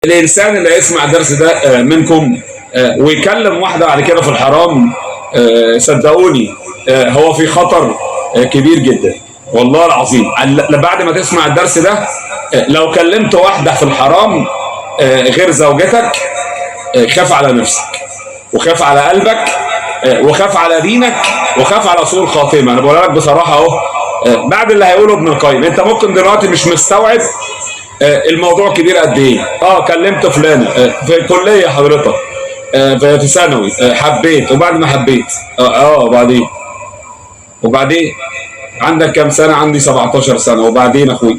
الانسان اللي هيسمع الدرس ده منكم ويكلم واحدة بعد كده في الحرام، صدقوني هو في خطر كبير جدا والله العظيم. بعد ما تسمع الدرس ده لو كلمت واحدة في الحرام غير زوجتك، خاف على نفسك وخاف على قلبك وخاف على دينك وخاف على سوء الخاتمة. انا بقول لك بصراحة اهو، بعد اللي هيقوله ابن القيم انت ممكن دلوقتي مش مستوعب الموضوع كبير قد ايه. كلمت فلانه في الكلية حضرتك، في ثانوي، حبيت، وبعد ما حبيت وبعدين عندك كام سنة؟ عندي 17 سنة. وبعدين اخوي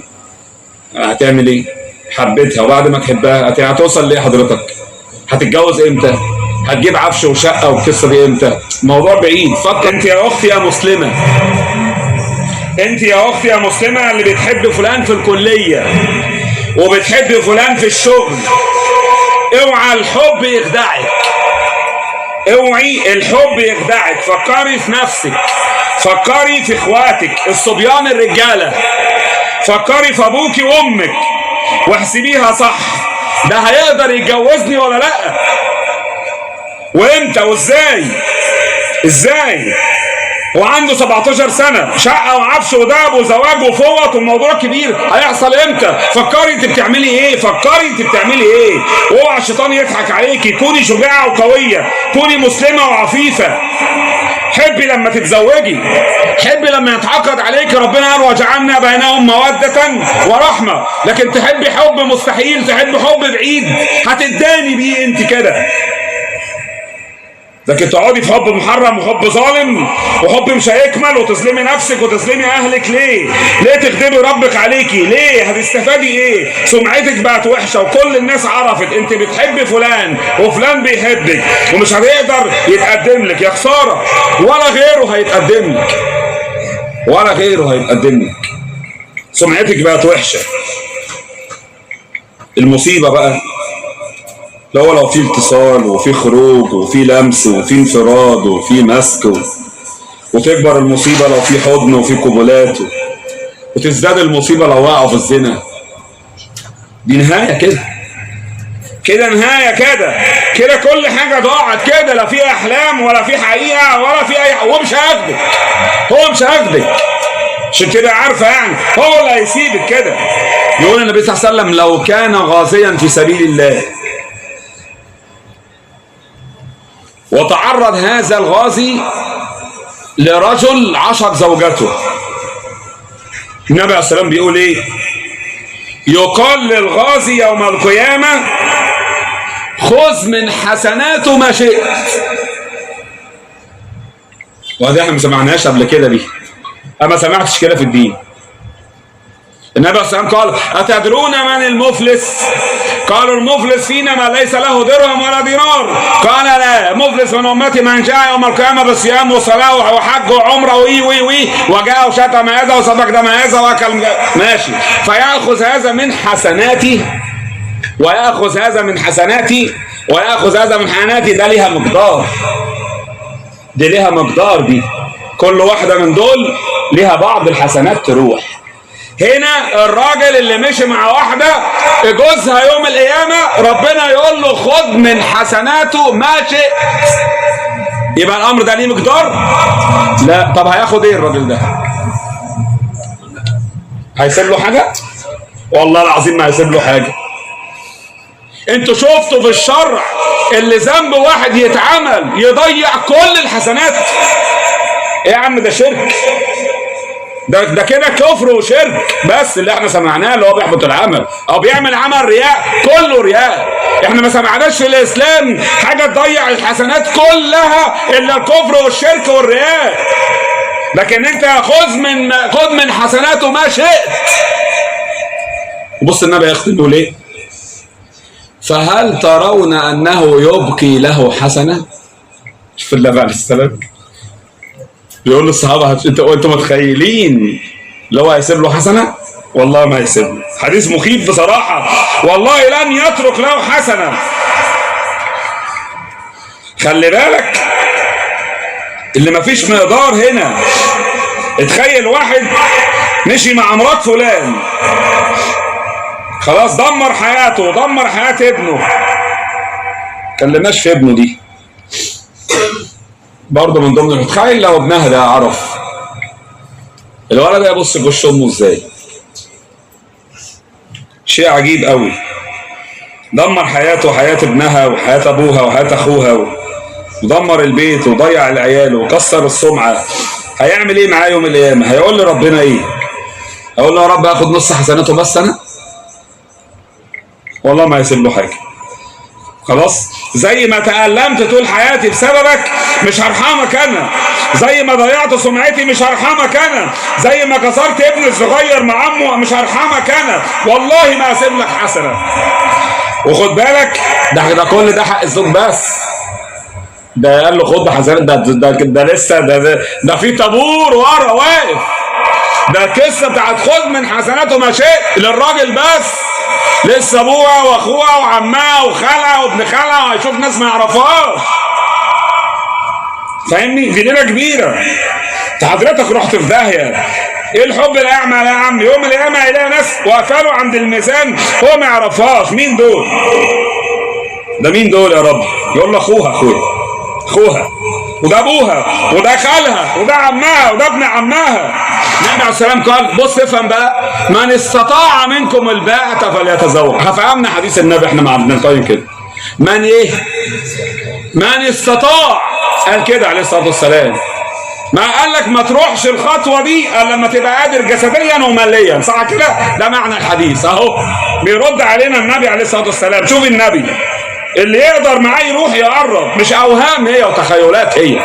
هتعمل ايه؟ حبيتها، وبعد ما تحبها هتوصل ليه حضرتك؟ هتتجوز امتى؟ هتجيب عفش وشقه والقصه دي امتى؟ موضوع بعيد. فكر انت يا اختي يا مسلمة، انت يا اختي يا مسلمة اللي بتحب فلان في الكلية وبتحب فلان في الشغل، اوعى الحب يخدعك، اوعي الحب يخدعك. فكري في نفسك، فكري في اخواتك الصبيان الرجالة، فكري في ابوكي وامك واحسبيها صح، ده هيقدر يتجوزني ولا لا؟ وامتى وازاي؟ ازاي؟ وعنده 17 سنة، شقة وعفش ودهب وزواج وفوط والموضوع كبير، هيحصل امتى؟ فكري انت بتعملي ايه، فكري انت بتعملي ايه. اوعى الشيطان يضحك عليكي. كوني شجاعة وقوية، كوني مسلمة وعفيفة. حبي لما تتزوجي، حبي لما يتعقد عليك. ربنا قال وجعلنا بينهم مودة ورحمة. لكن تحبي حب مستحيل، تحبي حب بعيد هتداني بيه انت كده. لكن تقعدي في حب محرم وحب ظالم وحب مش هيكمل وتظلمي نفسك وتظلمي اهلك. ليه؟ ليه تخدمي ربك عليكي؟ ليه؟ هتستفادي ايه؟ سمعتك بقت وحشة وكل الناس عرفت انت بتحبي فلان وفلان بيحبك ومش هيقدر يتقدم لك. يا خسارة، ولا غيره هيتقدم لك، ولا غيره هيتقدم لك. سمعتك بقت وحشة. المصيبة بقى لو في اتصال وفي خروج وفي لمس وفي انفراد وفي مسك وتكبر المصيبة لو في حضن وفي قبلات وتزداد المصيبة لو وقعوا في الزنا. دي نهاية كده، كده نهاية كده، كده كل حاجة ضاعت كده. لا في أحلام ولا في حقيقة ولا في أي. هو مش هياخدك، هو مش هياخدك عشان كده عارفة يعني، هو اللي هيسيبك كده. يقول النبي صلى الله عليه وسلم لو كان غازيا في سبيل الله وتعرض هذا الغازي لرجل عشق زوجته، النبي عليه الصلاة والسلام بيقول ايه؟ يقال للغازي يوم القيامة خذ من حسناته ما شئت. وهذا احنا ما سمعناش قبل كده دي، انا ما سمعتش كده في الدين. النبي عليه الصلاة والسلام قال أتدرون من المفلس؟ قالوا المفلس فينا ما ليس له درهم ولا دينار. قال لا، مفلس من أمتي من جاء يوم القيامة بصيام وصلاة وحج وعمرة وي وي وي وجاء وشتم هذا وسفك دم هذا وأكل ماشي، فيأخذ هذا من حسناتي ويأخذ هذا من حسناتي ويأخذ هذا من حسناتي. ده ليها مقدار، دي ليها مقدار، دي كل واحدة من دول ليها بعض الحسنات تروح. هنا الراجل اللي مشي مع واحدة جوزها يوم القيامة ربنا يقول له خد من حسناته ما شئت. يبقى الأمر ده ليه مقدار؟ لا. طب هياخد ايه الراجل ده؟ هيسيب له حاجة؟ والله العظيم ما هيسيب له حاجة. انتوا شفتوا في الشرع اللي ذنب واحد يتعمل يضيع كل الحسنات؟ ايه يا عم ده شرك، ده كده كفر وشرك. بس اللي احنا سمعناه اللي هو بيحبط العمل او بيعمل عمل رياء، كله رياء. احنا ما سمعناش في الاسلام حاجة تضيع الحسنات كلها الا الكفر والشرك والرياء. لكن انت خذ من حسناته ما شئت. بص النبي يختم يقول ايه؟ فهل ترون انه يبقي له حسنه؟ شوف النبي عليه السلام بيقول للصحابة انتوا متخيلين لو هيسيب له حسنه؟ والله ما هيسيب له. حديث مخيف بصراحة، والله لن يترك له حسنه. خلي بالك اللي ما فيش مقدار هنا. اتخيل واحد مشي مع مرات فلان، خلاص دمر حياته ودمر حياة ابنه. كلمناش في ابنه دي برضه من ضمن. تخيل لو ابنها ده عرف، الولد ده يبص في وش امه ازاي؟ شيء عجيب قوي. دمر حياته وحياة ابنها وحياة ابوها وحياة اخوها، ودمر البيت وضيع العيال وكسر السمعة. هيعمل ايه معاه يوم القيامة؟ هيقول لربنا ايه؟ هيقول له يا رب هاخد نص حسناته بس انا؟ والله ما هيسيب له حاجة. خلاص، زي ما تألمت طول حياتي بسببك مش هرحمك انا، زي ما ضيعت سمعتي مش هرحمك انا، زي ما كسرت ابني الصغير مع عمه مش هرحمك انا، والله ما هسيب لك حسنة. وخد بالك ده كل ده حق الزوج بس. ده قال له خد حسنات، ده ده ده لسه ده في طابور ورا واقف. ده القصة بتاعت خد من حسناته ما شئت للراجل بس، لسه ابوها واخوها وعمها وخالها وابن خالها، وهيشوف ناس ما يعرفهاش. فاهمني؟ دي ليلة كبيرة. انت حضرتك رحت في داهية. ايه الحب الاعمى يا عم؟ يوم القيامة هيلاقي ناس واقفة له عند الميزان هو ما يعرفهاش. مين دول؟ ده مين دول يا رب؟ يقول له اخوها، اخويا، اخوها، وده ابوها، وده خالها، وده عمها، وده ابن عمها. النبي عليه السلام قال، بص افهم بقى، من استطاع منكم الباءة فليتزوج. فهمنا حديث النبي احنا مع ابن القيم كده. من ايه؟ من استطاع، قال كده عليه الصلاة والسلام. ما قال لك ما تروحش الخطوة دي الا لما تبقى قادر جسديا وماليا، صح كده؟ ده معنى الحديث اهو، بيرد علينا النبي عليه الصلاة والسلام. شوف النبي اللي يقدر معاه يروح يقرب، مش اوهام هي وتخيلات هي.